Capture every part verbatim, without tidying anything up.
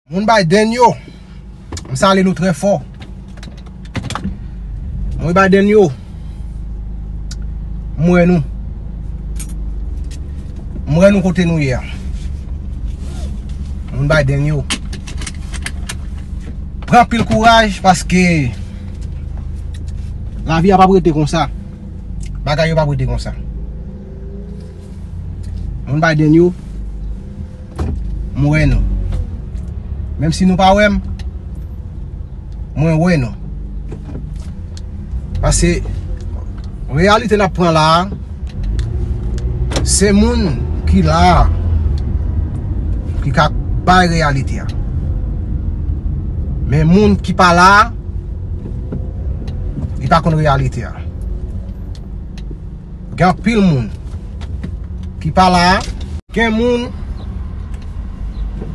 Moun Biden yo, m salye nou trè fò. Moun Biden yo, m wè nou. M wè nou kote nou ye a. Moun Biden yo, pran pil kouraj paske lavi a p ap rete konsa. Bagay yo p ap rete konsa. Moun Biden yo, m wè nou. Menm si nou pa wè m, mwen wè nou. Paske reyalite n ap pran la a, se moun ki la a ki ka bay reyalite a. Men moun ki pa la a, li pa konn reyalite a. Gen anpil moun ki pa la a. Gen moun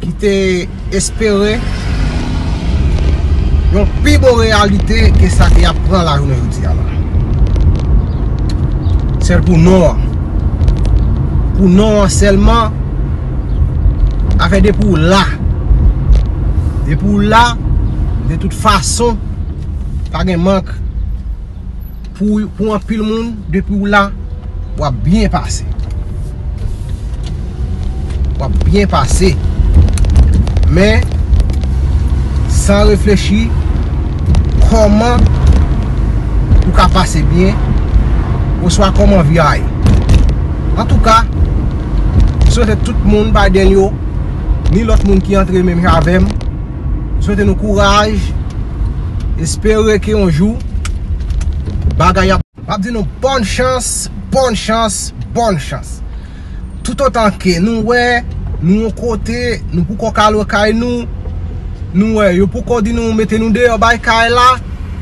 ki te espere yon pi bon reyalite ke sa ke y ap pran la jounen jodi a la. Sèl pou non an. Pou non an sèlman, afè depi w la. Depi w la, de tout fason, pa gen mank. Pou, pou anpil moun, depi w la, w ap byen pase. W ap byen pase. Men, san reflechi, kòman ou ka pase byen, oswa kòman vi a ye. Antouka, m swete tout moun Biden yo, ni lòt moun ki antre menm jan avè m, m swete nou kouraj, espere ke yon jou, bagay ap M ap di nou bòn chans, bòn chans, bòn chans. Toutotan ke nou wè nou yon kote, nou poko ka lwe kay nou, nou wè yo poko di nou mete nou deyò bay kay la,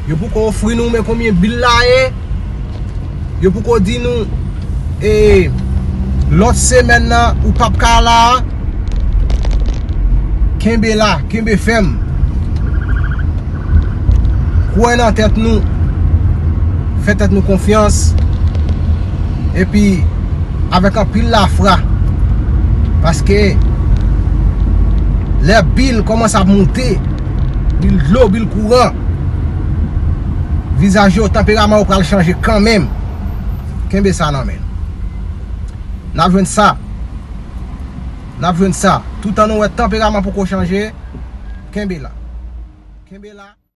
yo poko ofri nou men konbyen bil la ye, yo poko di nou, e, lòt semèn nan ou p ap ka la, kenbe la, kenbe fèm. Kwè nan tèt nou, fè tèt nou konfyans, epi avèk anpil lafwa, paske lè bil kòmanse ap moute, bil dlo, bil kouran, vizaj yo, tanperaman yo pral chanje kanmenm. Kenbe sa nan men. N ap jwenn sa. N ap jwenn sa. Toutan nou wè tanperaman poko chanje, kenbe la. Kenbe la.